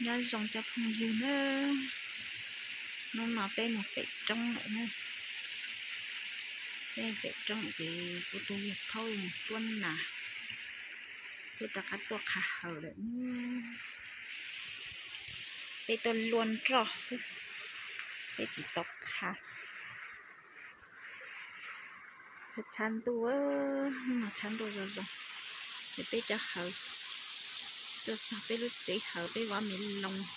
Nyob zoo cov phooj ywg na, hnub no peb mus pem roob lawm na. Peb pem roob ces kuv tus yawg thaub mus cuab nas, peb rov qab tuaj qha hawm lawm. Peb tuaj luaj nroj xwb, peb tsis tau qha. Tshav ntuj, hnub no tshav ntuj zoo zoo, ces peb cov hawm tuaj txog peb lub tsev hawm peb vov me loos.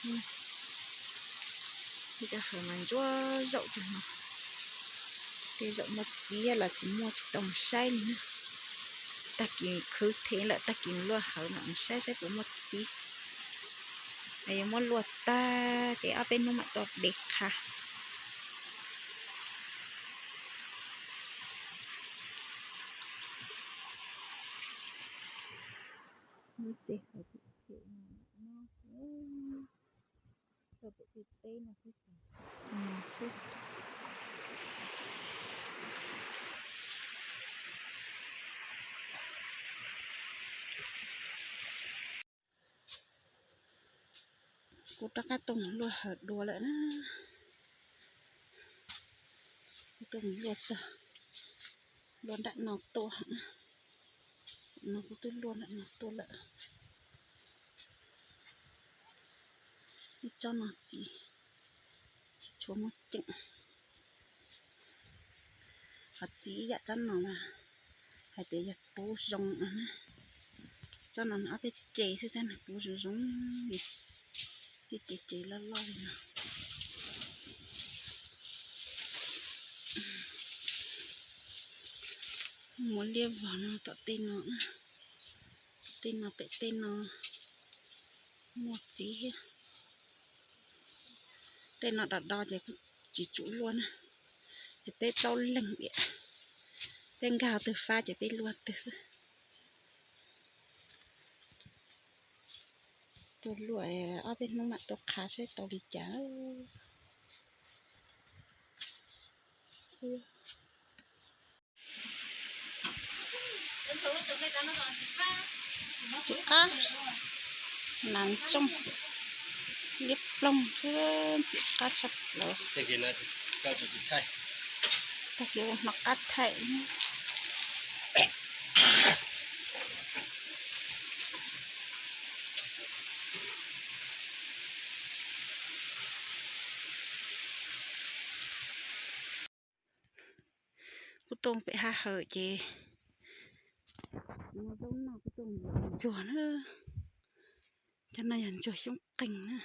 Peb cov hawm mas ntsuab zaum cov no, tej zaum muaj txiv los tsis muaj tsis tau mus saib li na. Tag kis khwv thev lawm tag kis mus luaj hawm no mus saib saib puas muaj txiv. Yuav muab luaj tag ces ob peb hnub mam tuaj de qha. Lub tsev hawm phem phem no, rau pem tej teb no xwb. Kuv rov qab tuaj mus luaj hawm dua lawm na. Kuv tuaj mus luaj txog, luaj nram no tuaj na. No kuv twb luaj nram no tuaj lawm. Ib tsob no txiv tsis tshua muaj ceem. Qhov txiv ib yam tsob no mas hais tias yog puv zoo no na. Tsob no nws ob peb re xwb tab nws puv zoo zoo li, ib ce ce loj loj li no. Muaj liab vog no tom tej no, tej no pem tej no muaj txiv thiab. Tej no do do ces tsis tsum luaj na, ces peb plaub leeg diam, peb nkag twg fab ces peb luaj twg xwb. Tuaj luaj ob peb hnub mam tuaj qha saib tau li cas. Txiv qab, nas ntsooj, liab ploog xwb, txiv qab tshaj plaws. Tag kis hnov qab thaij. Kuv tuaj pem hav hawm ces no zaub noj kuv tuaj ntsuag na. Cov no yog ntsuag xyoob qeej na.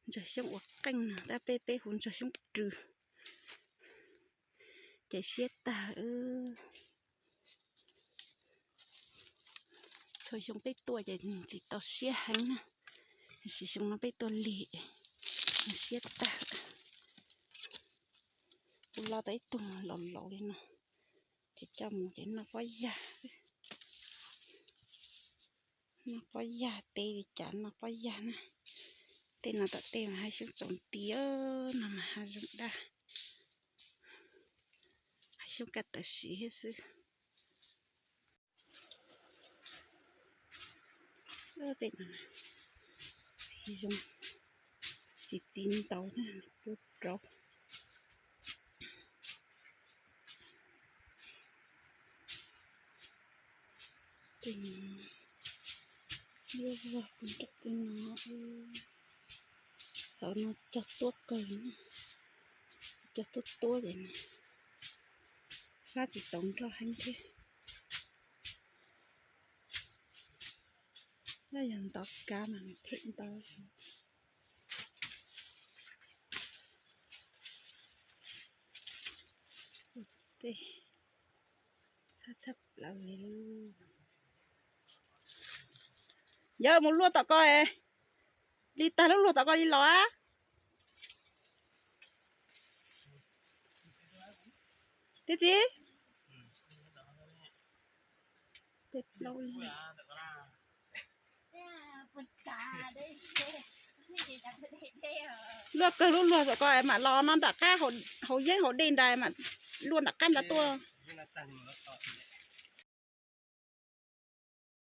Ntsuag xyoob ua qeej no tab peb peb hu ntsuag xyoob rws. Ces siab tag. Txhua xyoo peb tuaj ces tsis tau siab heev na, tiam sis xyoo no peb tuaj lig, siab tag. Kuv lo tau ib tug laus laus li no, ces coj mus ces noj pob yag, noj pob yag teb li cas noj pob yag na. Tej no tom tej mas hav xyoob tsaus nti, no mas hav zoov daj, hav xyoob kaj tawm siv thiab xwb. Tej no txiv zoo, txiv txiv ntaus thiab, rau rau. Tej no, liab vog puag nram tej no, hauv no cog tuab kawg li na, cog tuab tuab ces fab tsis tau nroj heev thiab. Yog ntov kav mas nws phem ntau. Tej txhab txhab plaws li. Yog mus luaj tom ko, li tag lub luag tom ko li los a. Tib txiv. Luaj kawg lub luag tom ko mam los no nram qab hauv yeeb hauv dej nrad mas luaj nram qab nrad tuaj.